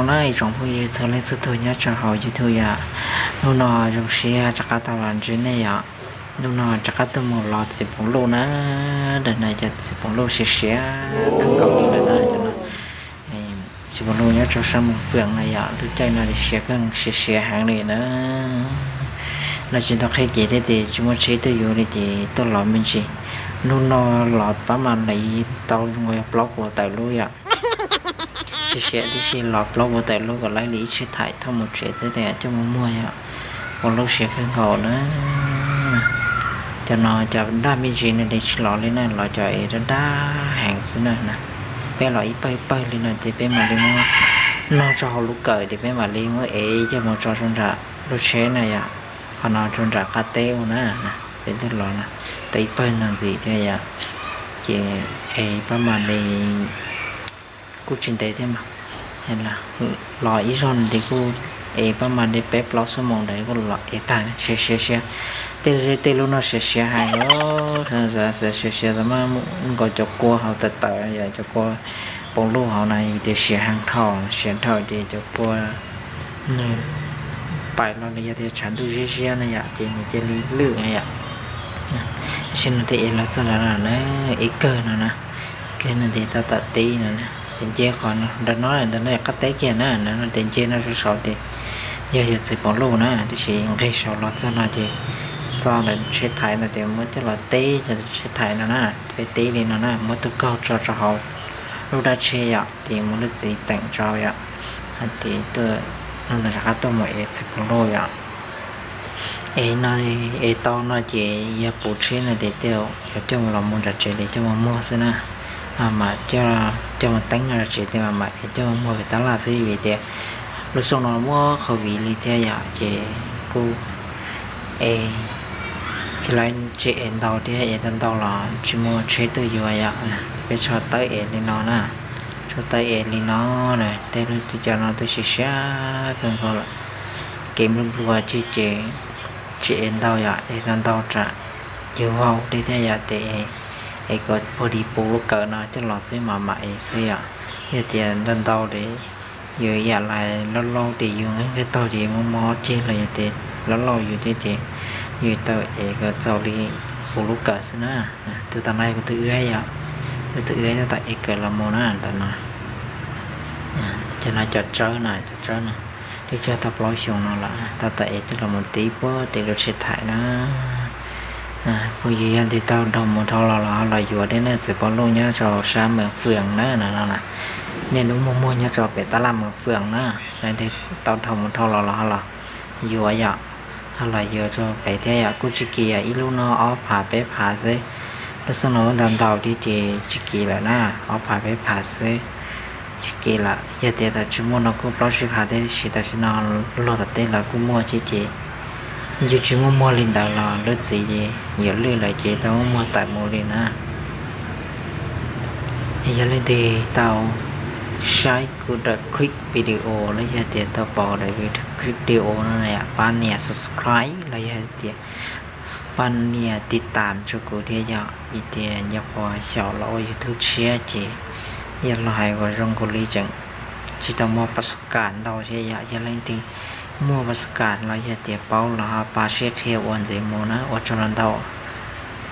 Na ib tsoom phooj ywg txhua leej txhua tug nyob rau hauv YouTube yom, hnub no zoo siab rov qab tau los ntsib nej yom. Hnub no rov qab tuaj mus los txiv poos luj na, ntawm no cov txiv poos luj siav siav kawg nkaus li lawm na. Txiv poos luj nyob rau sab Moos Fwm no yom, lub caij no siav kawg siav siav heev li na. Los tsis tau qhib kev thiab ces tsis muaj tsheb tuaj yuav li ces tuaj los me ntsis. Hnub no los pab mam li tau zoo nkaus yog plaub puas tawm lub yom. Siav siav tib si los plaub puas tawm lub kom laib li ib tsheb thaim thauj mus tsev xwb tias coj mus muag yom. Poos luj siav kawg nkaus na. Cov no cov daj me ntsis no ces tsis los li na, los cov es daj daj heev xwb na. Peb los ib pawg ib pawg li no ces peb mam li muab noj rau hauv lub kawm ces peb mam li muab ev coj mus tso rau nram lub tsheb na yom. Qhov no rau nram qab teb ua na, peb twb los tau ib pawg no ntxiv thiab yom. Ces es pab mam li kuj tsis ntev thiab mas, los ib zaug no ces kuj es pab mam li peb plaub xuab moos ntawd kuj los ev tag, siav siav siav. Tej zej tej lub no siav siav heev, siav siav tau mas nkaus cov kua hauv tawm tawm yom, cov kua poos luj hauv na vim tias siav heev dhau, siav dhau ces cov kua nws pais los nws yog tias tshav ntuj ziab ziab na yom, ces nws cia li lwj na yom. Tab sis no thiaj ev los txog lawm na, ev kawg no na, kawg no ces tau tam teb no na. Ces nce qhov no, nram no ntawm no yog qab teb kiag na, no ces nce no saud saud ces yog yog txiv poos luj na, tab sis nqis saud los txog no ces txog ntawm tsheb thaiv no ces muab coj los teb cov tsheb thaiv no na, peb teb li no na, muab tus kaug tso rau hauv lub dab tsheb yom, ces muab lub txiv teem rau yom, hais tias tuaj, no rov qab tuaj mus ev txiv poos luj yom. Es no, es tau no ces yog puv tsheb no ces tej zaum coj mus los mus nram tsev ces coj mus muag xwb na. Mas coj mus teeb no tsev tias mas mam es coj mus muag pem tab laj xwb vim tias lub xyoo no muaj COVID li thiab yom, ces kuj es tsis lawv tsis ev ntau thiab, ev tau ntau los tsis muaj tsheb tuaj yuav yom. Peb tso tawb ev li no na, tso tawb ev li no na, tej lub cov no twb siav siav kawg nkaus lawm. Kev nplua nplua tsis ces tsis ev ntau yom, ev ntau ntau tsam yus vau dej thiab yom, ces es kom puag di puv lub kawm no coj los xwb mas mam ev xwb yom. Yog tias ntau ntau ces yus yam lais lauj lauj ces yus nqaij nqaij taug ces mob mob ceg los yog tias lauj lauj yus thiab ces yus tau ev kom txaus li puv lub kawm xwb na. Tus tom no yog kuv tus wb yom, kuv tus wb tab tom ev kawm los mus na ntawm no. Cov no cov tsawb na, cov tsawb no twb cog tau plaub xyoos no lawm, tab tom ev coj los mus tib puag tim lub tsheb thaiv na. Phooj ywg yog leej twg tau dhau mus dhau los los ho los yuav thiab na, txiv poos luj nyob rau sab Moos Fwm na no na. Niaj hnub muag muag nyob rau pem tab laj Moos Fwm na, leej twg tau dhau mus dhau los los ho los yuav yom, ho los yuav rau pem thiab yom, kuj tsis kim yom, ib lub no ob phav peb phav xwb. Lub xyoo no muab ntau ntau thiab ces tsis kim lawm na, ob phav peb phav xwb, tsis kim lawm. Yog tias thaum tsis muaj no kuj plaub tsib phav thiab, tab sis tam sim no luag tom tej lawv kuj muaj thiab ces yus tsis muaj muag li ntawd los lub txiv ces yuav lwj lawm ces tau muab muag tawm mus li na. Yog leej twg tau saib kuv daim clip video los yog tias tau pom daim clip video no pab nias subscribe los yog tias pab nias tiv tam rau kuv thiab yom, vim tias nyuam qhuav xyaum los ua YouTube tshiab ces yog los hais uas zoo nkaus li tseem tsis tau muaj pas kam ntau thiab yom. Yog leej twg muaj pas kam los yog tias paub los ho pab sib qhia ua ntxiv mus na, ua tsaug ntau.